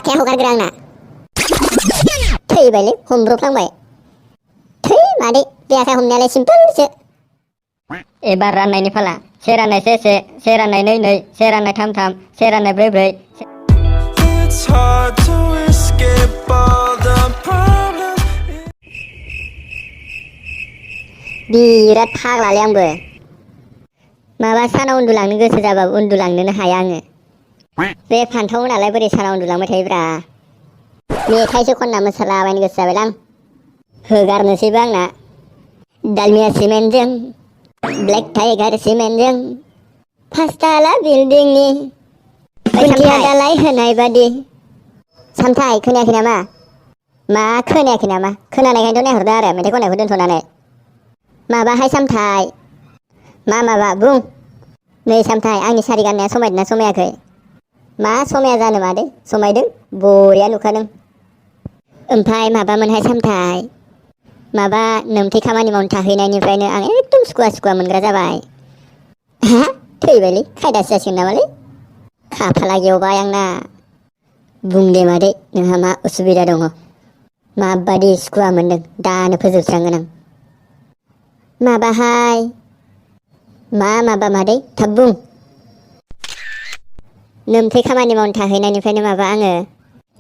आखाया हगारग्रा आंना थैबायलै हमब्रबफ्लांबाय थै मादै बे आखाइ हमनायालाय सिम्पोलसो एबार राननायनि फाला से राननाय से राननाय नै से राननाय थाम से राननाय ब्रै It's hard to escape all the problems. बिराद फाग्लालै आंबो माबा सानाव उन्दुलांनो गोसो जाबाबो उन्दुलांनोनो हाया आङो बे फान्थाव मोनालाय बोरै सानाव उन्दुलांबाय थायोब्रा मेथाइसो खनना मोसालाबायनो गोसो जाबायलां होगारनोसैबो आंना दालमिया सिमेन्टजों ब्लेक टाइगार सिमेन्टजों पासताला बिल्डिंनि खुन्थिया दालाय होनाय बादि सामथाइ खोनायाखै नामा मा खोनायाखै नामा खोनानायखायनोथ' नायहरदों आरो मेथाइ खननायखौ दोनथ'नानै माबाहाय सामथाइ माबा बुं नै सामथाइ आंनि सारि गाननाया समायदोंना समायाखै मा समाया जानो मादै समायदों बरिया नुखादों ओमफ्राय माबामोनहाय सामथाइ माबा नोमथै खामानि मावनो थाहैनायनिफ्रायनो आं एकदम सुखुवा मोनग्रा जाबाय हा थैबायलै खायदासो जासिगोन नामालै खाफाला गेवबाय आंना बुंदे मादै नोंहा मा उसुबिदा दङ माबादि सुखुवा मोनदों दानो फोजोबस्रांगोन आं माबाहाय माबा मादै थाब बुं नोमथै खामानि मावनो थाहैनायनिफ्रायनो माबा आङो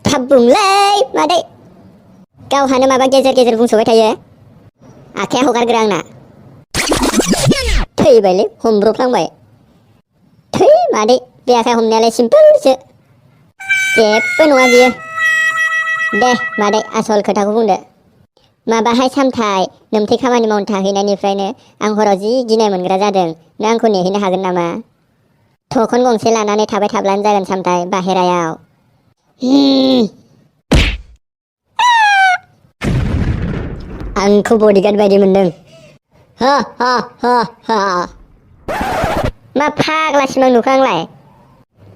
थाब बुंलै मादै गावहानो माबा गेजेर बुंसोबाय थायो आखाया हगारग्रा आंना थैबायलै हमब्रबफ्लांबाय थै मादै बे आखाइ हमनायालाय सिम्पोलसो जेबो नङा बियो दे मादै आसल खोथाखौ बुंदो माबाहाय सामथाइ नोमथै खामानि मावनो थाहैनायनिफ्रायनो आं हराव जि गिनाय मोनग्रा जादों नों आंखौ नेहैनो हागोन नामा थखन गंसे लानानै थाबाय थाब्लानो जागोन सामथाइ बाहेरायाव आंखौ बडिगार्ड बायदि मोनदों हा मा फाग्ला सिमां नुखो आंलाय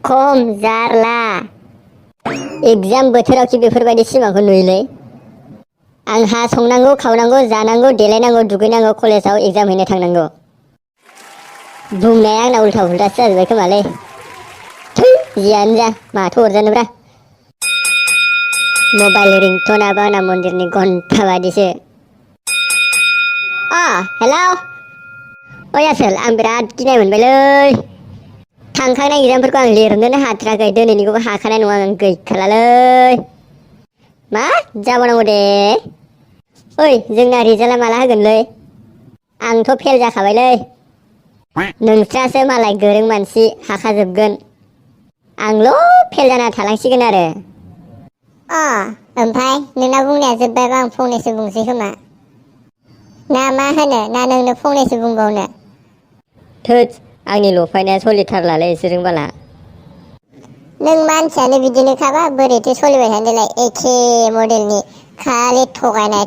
खम जारला एगजाम बोथोरावखि बेफोरबायदि सिमांखौ नुयोलै आंहा संनांगौ खावनांगौ जानांगौ देलायनांगौ दुगैनांगौ कलेजाव एगजाम हैनो थांनांगौ बुंनाया आंना उल्था उल्थासो जाजोब्बाय खोमालै थै जियानो जा माथो अरजानोब्रा मबाइल रिंटनाबो आंना मन्दिरनि घन्टा बादिसो हेलौ ओइ आसोल आं बिराद गिनाय मोनबायलै थांखांनाय एगजामफोरखौ आं लिरनोनो हाथाराखै दिनैनिखौबो हाखानाय नङा आं गैखालालै मा जाबावनांगौ दे ओइ जोंना रिजाल्टआ माला होगोनलै आंथ' फेल जाखाबायलै नोंस्रासो मालाय गोरों मानसि हाखाजोबगोन आंल' फेल जाना थालांसिगोन आरो ओमफ्राय नोंना बुंनाया जोब्बायबा आं फंनैसो बुंसै खोमा ना मा होनो ना नोंनो फंनैसो बुंबावनो थोद आंनि लफायनाया सोलिथारलालै इसोरजों बाला नों मानसियानो बिदिनोखाबा बोरैथो सोलिबाय थानो देलाय एखे मडेलनि खालि थगायनाय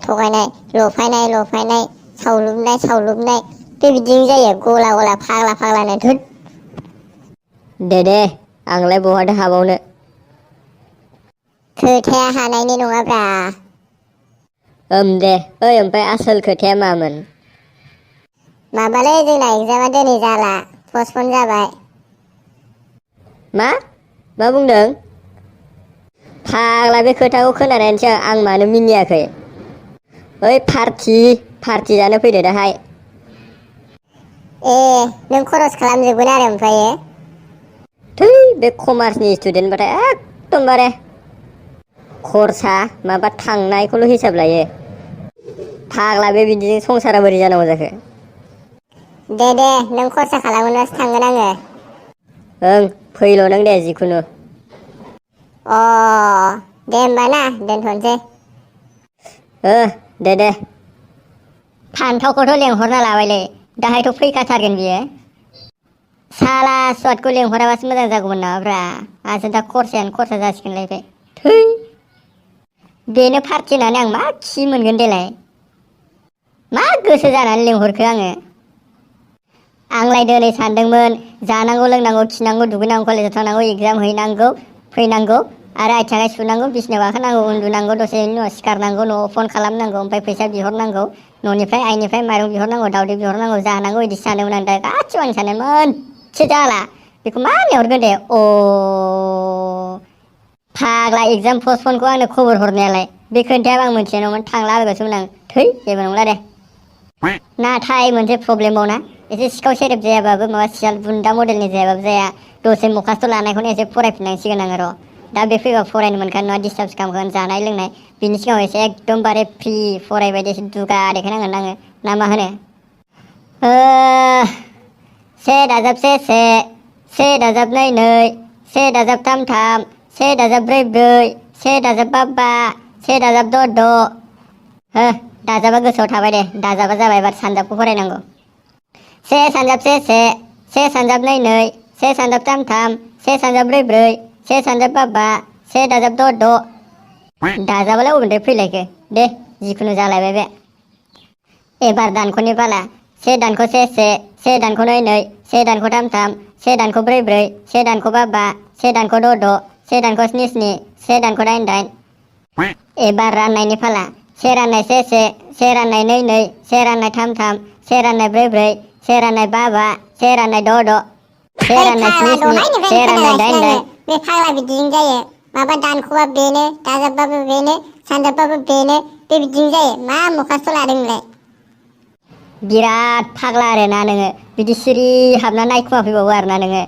लफायनाय सावलुबनाय बे बिदिनो जायो गला फाग्लानो धुद दे आंलाय बहाथो हाबावनो खोथाया हानायनि नङाब्रा दे ओइ ओमफ्राय आसोल खोथाया मामोन माबालै जोंना एगजामा दिनै जाला पस्टपन जाबाय मा बुंदों फाग्ला बे खोथाखौ खोनानानैसो आं मानो मिनियाखै ओइ पार्टि जानो फैदो दाहाय नों खरस खालामजोबगोन आरो ओमफ्रायो थै बे कमार्सनि स्टुडेन्टबाथाय एकदमबारे खरसा माबा थांनायखौल' हिसाब लायो फाग्ला बे बिदिजों संसारा बोरै जानांगौ जाखो दे नों खरसा खालामोनासो थांगोन आङो ओं फैल' नों दे जिखुनु दे होमबा ना दोनथ'नोसै दे फान्थावखौथ' लेंहरना लाबायलै दाहायथ' फैखाथारगोन बियो साला स्वादखौ लेंहराबासो मोजां जागौमोन नामाब्रा आंसो दा खरसायानो खरसा जासिगोनलायबाय थै बेनो पार्टि होननानै आं मा खि मोनगोन देलाय मा गोसो जानानै लेंहरखो आंलाय दिनै सानदोंमोन जानांगौ लोंनांगौ खिनांगौ दुगैनांगौ कलेजाव थांनांगौ एगजाम हैनांगौ फैनांगौ आरो आथिं आखाइ सुनांगौ बिसिनायाव गाखोनांगौ उन्दुनांगौ दसेनि उनाव सिखारनांगौ न'आव फन खालामनांगौ ओमफ्राय फैसा बिहरनांगौ न'निफ्राय आइनिफ्राय माइरं बिहरनांगौ दावदै बिहरनांगौ जानांगौ बिदि सानदोंमोन आं दा गासिबो आं साननाय मोनसे जाला बेखौ मा लेंहरगोन दे फाग्ला एगजाम पस्टपनखौ आंनो खबर हरनायालाय बे खोन्थायाबो आं मोनथिनाय नङामोन थांलाबायगौसोमोन आं थै जेबो नंला दे नाथाय मोनसे प्रब्लेमाव ना एसे सिखाव सेरेब जायाबाबो माबा सियाल बुन्दा मडेलनि जायाबाबो जाया दसे मखास्थ' लानायखौनो एसे फरायफिननांसिगोन आङो र' दा बे फैबा फरायनो मोनखानाय नङा डिस्टार्ब खालामगोन जानाय लोंनाय बिनि सिगाङाव एसे एकदमबारे फ्रि फरायबायदि एसे दुगा देखायनांगोन आङो ना मा होनो से दाजाब से दाजाब नै से दाजाब थाम से दाजाब ब्रै से दाजाब बा से दाजाब द' दाजाबा गोसोआव थाबाय दे दाजाबा जाबाय एबार सानजाबखौ फरायनांगौ से सानजाब से सानजाब नै से सानजाब थाम से सानजाब ब्रै से सानजाब बा से दाजाब द' दाजाबालाय अबेनिफ्राय फैलायखो दे जिखुनु जालायबाय बे एबार दानख'नि पाला से दानख' से दानख' नै से दानख' थाम से दानख' ब्रै से दानख' बा से दानख' द' से दानख' स्नि से दानख' दाइन एबार राननायनि फाला से राननाय से राननाय नै से राननाय थाम से राननाय ब्रै से राननाय बा से राननाय द' से राननाय स्नि से राननाय दाइन बे फाग्ला बिदिजों जायो माबा दानख'बा बेनो दाजाबबाबो बेनो सानजाबबाबो बेनो बे बिदिजों जायो मा मखास्थ' लादों नोंलाय बिराद फाग्ला आरोना नोङो बिदि सिरि हाबना नायखुमा फैबावो आरोना नोङो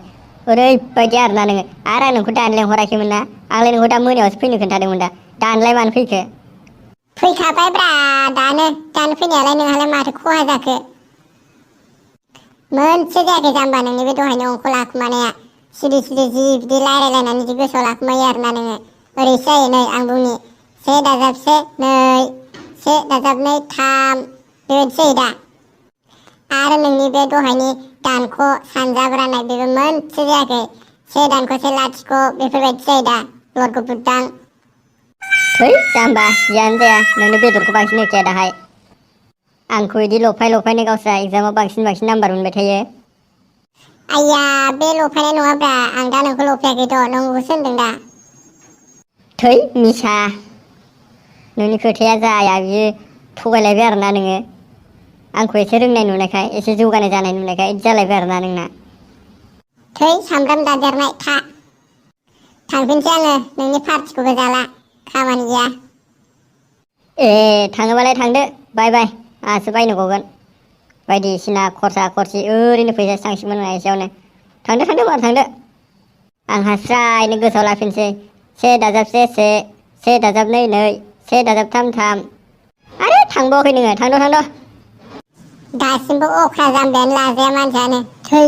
ओरैबायदि आरोना नोङो आरो आं नोंखौ दानो लेंहराखैमोन ना आंलाय नोंखौ दा मोनायावसो फैनो खोन्थादोंमोन दा दानोलाय मानो फैखो फैखाबाय ब्रा दानो फैनायालाय नोंहालाय माथो खहा जाखो मोनसे जायाखै जाम्बा नोंनि बे दहायनि अंख लाखुमानाया सिरि जि बिदि रायलायलायनानै जि गोसोआव लाखुमायो आरोना नोङो ओरैसो जायो नै आं बुंनि से दाजाब से दाजाब नै थाम बेबायदि जायो दा आरो नोंनि बे दहायनि दानख' सानजाब राननाय बेबो मोनसे जायाखै से दानख' से लाथिख' बेफोरबायदि जायो दा लरगु बुद्दां थै जाम्बा जियानो जाया नोंनो बेदरखौ बांसिन होखाया दाहाय आंखौ बिदि लफायनो गावस्रा एगजामाव बांसिन नाम्बार मोनबाय थायो आइया बे लफायनाय नङाब्रा आं दा नोंखौ लफायाखैथ' नंगौसो होनदों दा थै मिसा नोंनि खोथाया जाया बियो थगायलायबाय आरोना नोङो आंखौ एसे रोंनाय नुनायखाय एसे जौगानाय जानाय नुनायखाय बिदि जालायबाय आरोना नोंना थै सामब्राम दादेरनाय थांफिनसै आङो नोंनि पार्टिखौबो जाला खामानि गैया ए थाङोबालाय थांदो बाय आंहासो बायनो गगोन बायदिसिना खरसा खरसि ओरैनो फैसासो थांसिगोन एसेयावनो थांदो मार थांदो आंहा स्रायनो गोसोआव लाफिनसै से दाजाब से दाजाब नै से दाजाब थाम आरे थांबावाखै नोङो थांद' दासिमबो अख्रा जाम्बायानो लाजाया मानसियानो थै